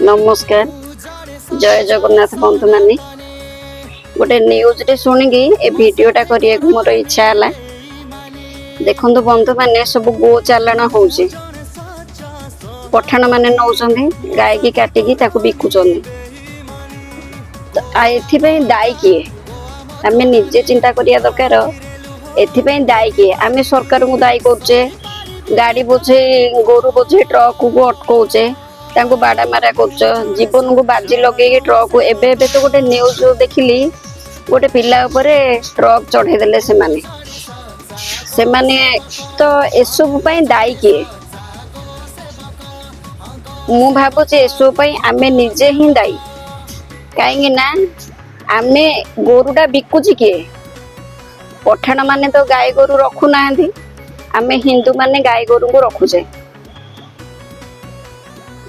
ନମସ୍କାର, ଜୟ ଜଗନ୍ନାଥ। ବନ୍ଧୁମାନେ, ଗୋଟେ ନ୍ୟୁଜ୍ରେ ଶୁଣିକି ଏ ଭିଡ଼ିଓଟା କରିବାକୁ ମୋର ଇଚ୍ଛା ହେଲା। ଦେଖନ୍ତୁ ବନ୍ଧୁମାନେ, ସବୁ ଗୋ ଚାଲାଣ ହଉଛି। ପଠାଣ ମାନେ ନଉଛନ୍ତି ଗାଈକି, କାଟିକି ତାକୁ ବିକୁଛନ୍ତି। ତ ଏଥିପାଇଁ ଦାୟୀ କିଏ? ଆମେ ନିଜେ ଚିନ୍ତା କରିବା ଦରକାର, ଏଥିପାଇଁ ଦାୟୀ କିଏ? ଆମେ ସରକାରଙ୍କୁ ଦାୟୀ କରୁଛେ, ଗାଡ଼ି ବୋଝେଇ, ଗୋରୁ ବୋଝେଇ ଟ୍ରକକୁ ଅଟକଉଛେ, ତାଙ୍କୁ ବାଡ଼ା ମାରା କରୁଛ, ଜୀବନକୁ ବାଜି ଲଗେଇକି ଟ୍ରକ୍। ଏବେ ଏବେ ତ ଗୋଟେ ନ୍ୟୁଜ୍ ଦେଖିଲି, ଗୋଟେ ପିଲା ଉପରେ ଟ୍ରକ୍ ଚଢ଼େଇ ଦେଲେ ସେମାନେ ସେମାନେ ତ ଏସବୁ ପାଇଁ ଦାୟୀ କିଏ? ମୁଁ ଭାବୁଛି ଏସବୁ ପାଇଁ ଆମେ ନିଜେ ହିଁ ଦାୟୀ। କାହିଁକି ନା ଆମେ ଗୋରୁଟା ବିକୁଛି କିଏ? ପଠାଣ ମାନେ ତ ଗାଈ ଗୋରୁ ରଖୁନାହାନ୍ତି, ଆମେ ହିନ୍ଦୁ ମାନେ ଗାଈ ଗୋରୁଙ୍କୁ ରଖୁଛେ।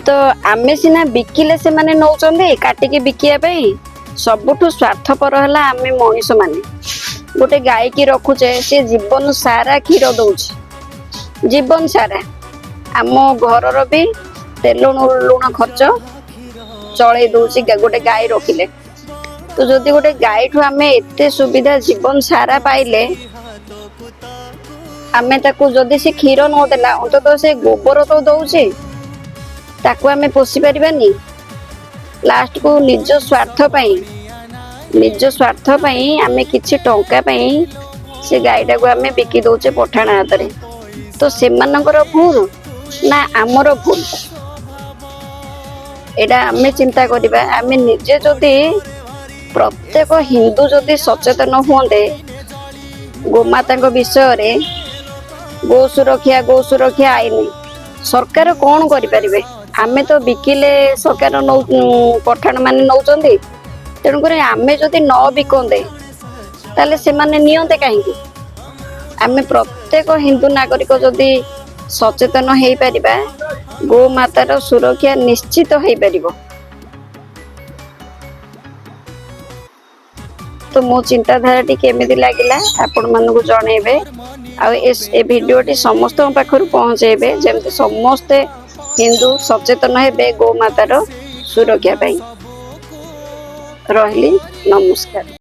ତ ଆମେ ସିନା ବିକିଲେ ସେମାନେ ନଉଛନ୍ତି କାଟିକି ବିକିବା ପାଇଁ। ସବୁଠୁ ସ୍ୱାର୍ଥପର ହେଲା ଆମେ ମଣିଷ ମାନେ। ଗୋଟେ ଗାଈକି ରଖୁଛେ, ସେ ଜୀବନ ସାରା କ୍ଷୀର ଦଉଛି, ଜୀବନ ସାରା ଆମ ଘରର ବି ତେଲ ଲୁଣ ଖର୍ଚ୍ଚ ଚଳେଇ ଦଉଛି ଗୋଟେ ଗାଈ ରଖିଲେ। ତ ଯଦି ଗୋଟେ ଗାଈଠୁ ଆମେ ଏତେ ସୁବିଧା ଜୀବନ ସାରା ପାଇଲେ, ଆମେ ତାକୁ ଯଦି ସେ କ୍ଷୀର ନଦେଲା, ଅନ୍ତତଃ ସେ ଗୋବର ତ ଦଉଛି, ତାକୁ ଆମେ ପୋଷି ପାରିବାନି? ଲାଷ୍ଟକୁ ନିଜ ସ୍ୱାର୍ଥ ପାଇଁ ଆମେ କିଛି ଟଙ୍କା ପାଇଁ ସେ ଗାଈଟାକୁ ଆମେ ବିକି ଦଉଛେ ପଠାଣ ହାତରେ। ତ ସେମାନଙ୍କର ଭୁଲ ନା ଆମର ଭୁଲ, ଏଇଟା ଆମେ ଚିନ୍ତା କରିବା। ଆମେ ନିଜେ ଯଦି, ପ୍ରତ୍ୟେକ ହିନ୍ଦୁ ଯଦି ସଚେତନ ହୁଅନ୍ତେ ଗୋମାତାଙ୍କ ବିଷୟରେ, ଗୋ ସୁରକ୍ଷା ଆଇନ ସରକାର କଣ କରିପାରିବେ? ଆମେ ତ ବିକିଲେ ସରକାର ନଉ, ପଠାଣ ମାନେ ନଉଛନ୍ତି। ତେଣୁକରି ଆମେ ଯଦି ନ ବିକନ୍ତେ, ତାହେଲେ ସେମାନେ ନିଅନ୍ତେ କାହିଁକି? ଆମେ ପ୍ରତ୍ୟେକ ହିନ୍ଦୁ ନାଗରିକ ଯଦି ସଚେତନ ହେଇପାରିବା, ଗୋମାତାର ସୁରକ୍ଷା ନିଶ୍ଚିତ ହେଇପାରିବ। ତ ମୋ ଚିନ୍ତାଧାରାଟି କେମିତି ଲାଗିଲା, ଆପଣମାନଙ୍କୁ ଜଣେଇବେ। ଆଉ ଏ ଭିଡ଼ିଓଟି ସମସ୍ତଙ୍କ ପାଖରୁ ପହଞ୍ଚେଇବେ, ଯେମିତି ସମସ୍ତେ ହିନ୍ଦୁ ସଚେତନ ହେବେ ଗୋମାତାର ସୁରକ୍ଷା ପାଇଁ। ରହିଲି, ନମସ୍କାର।